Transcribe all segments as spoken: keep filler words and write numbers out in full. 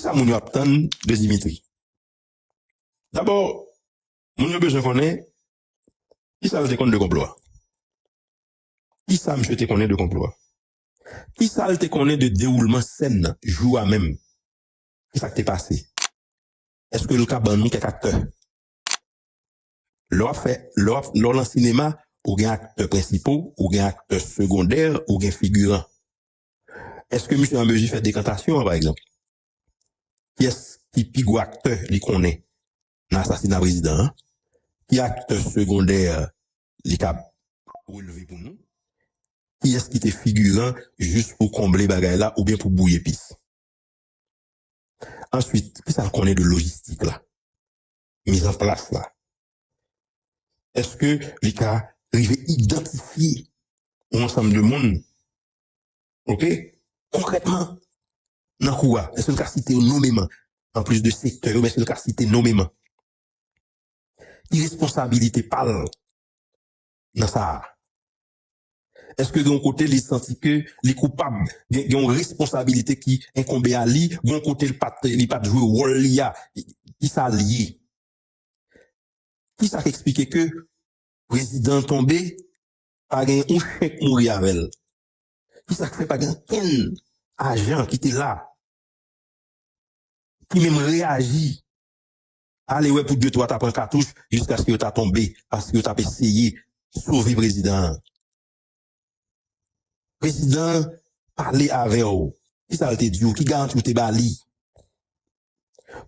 Sa moun yo ap tann de Dimitri? Dabò, moun yo bezwen konnen kisa l te konn de konplo a. Kisa misye te konnen de konplo a? Kisa l te konnen de dewoulman sèn nan, jou a menm? Kisa k te pase? Èske l ka ban nou kèk aktè? Lè w ap fè, lè w ap, lè w nan sinema, ou gen aktè prensipal, ou gen aktè segondè, ou gen figiran. Èske misye an mezi fè dekantasyon an, pa egzanp? Kiyès ki pi gwo aktè li konnen nan asasina prezidan an? Ki aktè segondè li ka releve pou nou? Kiyès ki te figiran jis pou konble bagay la oubyen pou bouye pis? Answit, kisa l konnen de lojistik la? Mizanplas la? Èske li ka rive idantifye yon ansanm de moun, oke, konkrètman nan kou a? Èske l ka site yo nonmeman? Anplis de sektè yo, men èske l ka site nonmeman? Ki responsabilite pa l nan sa a? Èske gen yon kote li santi ke li koupab? Gen, gen yon responsabilite ki enkonbe a li? Gen yon kote li pa t, li pa t jwe wòl li a? Kisa l ye? Kisa k eksplike ke prezidan tonbe, pa gen yon chen k mouri avè l? Kisa k fè pa gen okenn ajan ki te la ki menm reyaji, ale wè pou de twa ta pran katouch jiskaske yo ta tonbe, paske yo t ap eseye sove prezidan an? Prezidan an pale avè w. Kisa l te di w? Ki garanti w te ba li?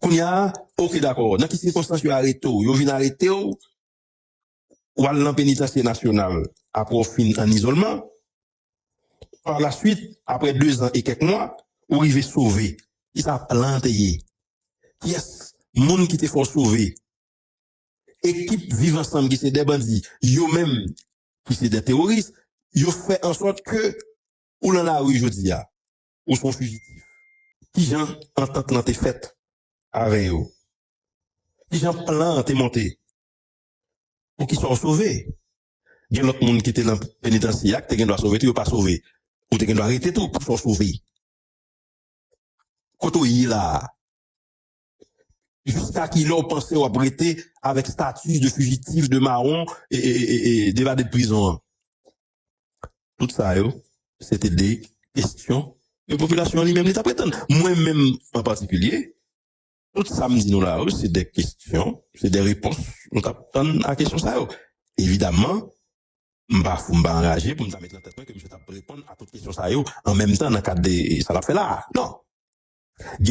Kounye a, oke, dakò. Nan ki sikonstans yo arete w? Yo vin arete w, w al nan penitansye nasyonal apre w fin an izolman. Par la suite, apre de zan e kèk mwa, ou rive sove. Kisa plan an te ye? Kiyès moun ki te fè w sove? Ekip Viv Ansanm ki se de bandi, yo menm ki se de teworis, yo fè ansòt ke ou nan lari jodi a, ou se yon fijitif. Kijan antant lan te fèt avè yo? Kijan plan an te monte pou ki sa w sove? Gen lòt moun ki te nan penitansye a ki te gen dwa sove tou, yo pa sove. Ou te gen dwa rete tou pou sa w sove. Kote w ye la a? Jiska kilè w panse w ap rete avèk stati de fijitif, de mawon, e, e, e, e, de evade de prizon an? Tout sa yo, se te de kesyon ke popilasyon an li menm li t ap ret tann. Mwen menm, an patikilye, tout sa m di nou la yo, se de kesyon, se de repons nou t ap tann a kesyon sa yo. Evidaman, m pa fou, m pa anraje pou m ta met nan tèt mwen ke misye t ap reponn a tout kesyon sa yo an menm tan nan kad de sa l ap fè la a. Non.